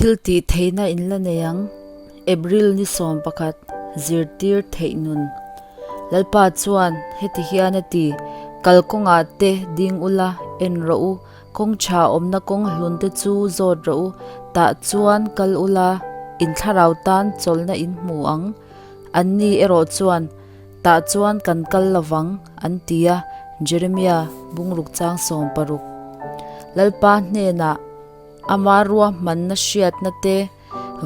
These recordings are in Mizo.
Thil tih theihna in la nei ang. April ni 11, Zirtir theih nun. Lalpa chuan heti hian a ti, Kalkawngah te ding ula, en rawh u, kawng tha awmna kawng hlun te chu zawt rawh u, tah chuan kal ula, in thlarau tan chawlhna in hmu ang. Anni erawh chuan, Tah chuan kan kal lovang, an ti a, Jeremia bungruk chang 16. Lalpa hnenah ama ruahmanna hriatna te,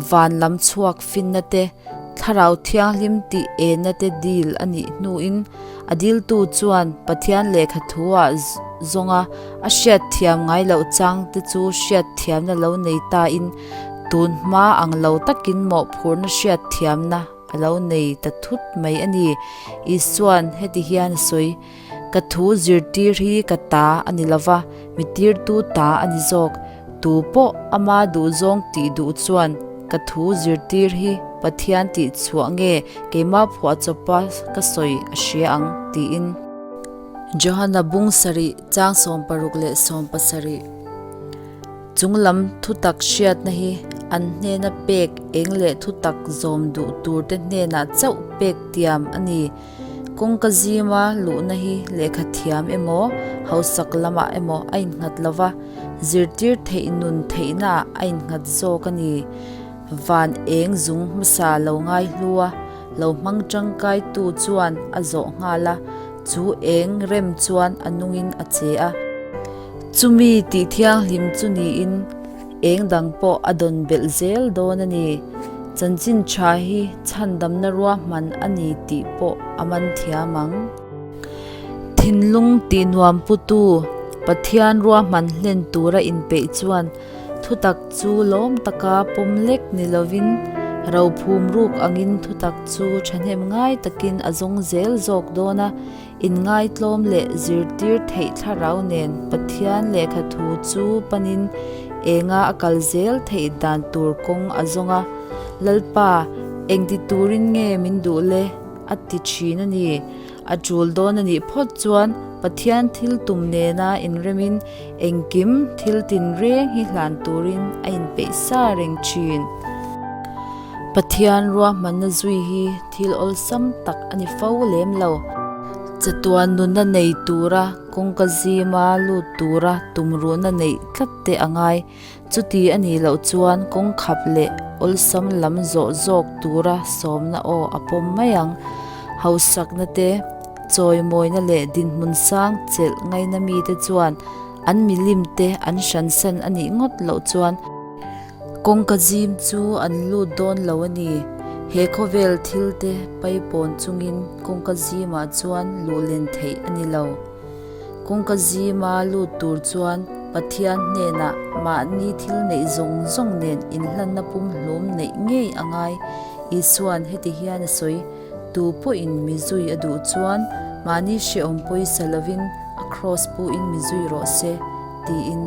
van lam chhuak finna te, thlarau thianghlim tih enna te dil a nih hnuin a diltu chuan Pathian lehkha thuah zawnga a hriatthiam ngai loh chang te chu hriatthiamna lo nei tain tun hma ang lo takin mawhphurhna hriatthiamna a lo nei ta thut mai a ni. Isua'n heti hian a sawi, Ka thu zirtir hi ka ta a ni lo va, mi tirtu ta a ni zawk. Tu pawh ama duhzawng tih duh chuan ka thu zirtir hi Pathian tih chhuah nge keimah phuahchawpa ka sawi a hria ang, tiin. Johana bung sarih chang 16 leh 17. Chunglam thutak hriatna hi an hnena pek eng leh thutak zawm duh turte hnenah chauh pek tiam a ni. Kawngka zima luhna hi lehkha thiam emaw, hausak lamah emaw a innghat lo va, zirtir theih nun theihnaah a innghat zawk a ni. Van eng zung hmasa lo ngai hlu a, lo hmang tangkaitu chuan a zawh nghal a, chu eng rem chuan a nungin a che a. Chumi tih thianghlim chu niin eng dang pawh a dawn belh zel dawn a ni. Chanchin tha hi chhandamna ruahman a ni tih pawh a man thiam ang. Thinlung tih nuam putu Pathian ruahman hlen tura inpeih chuan Thutak chu lawm taka pawm lek ni lovin rophum ruk angin thutak chu thahnem ngai takin a zawng zel zawk dawn a, inngaitlawm leh zirtir theih thlarau nen Pathian lehkha thu chu panin enga a kal zel theih dan tur kawng a zawng a, Lalpa, engti turin nge min duh le? a ti thin a ni. A tul dawn a nih phawt chuan Pathian thil tum nena inremin engkim thil tinreng hi hlan turin a inpeih sa reng thin. Pathian ruahmanna zui hi thil awlsam tak a ni fo lem lo. Chatuan nunna nei tura kawngka zima lut tura tumruhna neih tlat te a ngai. Chuti a nih loh chuan kawng khap leh awlsam lam zawh zawk tura sawmna aw a pawm mai ang. Hausakna te, chawimawina leh dinhmun sang chelh ngaina mite chuan an milim te an hransan a nih ngawt loh chuan kawngka zim chu an lut dawn lo a ni. He khawvel thil te paipawn chungin kawngka zimah chuan luhlen theih a ni lo. Kawngka zima lut tur chuan Pathian hnenah mahni thil neih zawng zawng nen inhlanna pumhlum neih ngei a ngai. Isua'n heti hian a sawi, Tu pawhin mi zui a duh chuan mahni hrehawm pawisa lovin a kraws puin mi zui rawh se, tiin.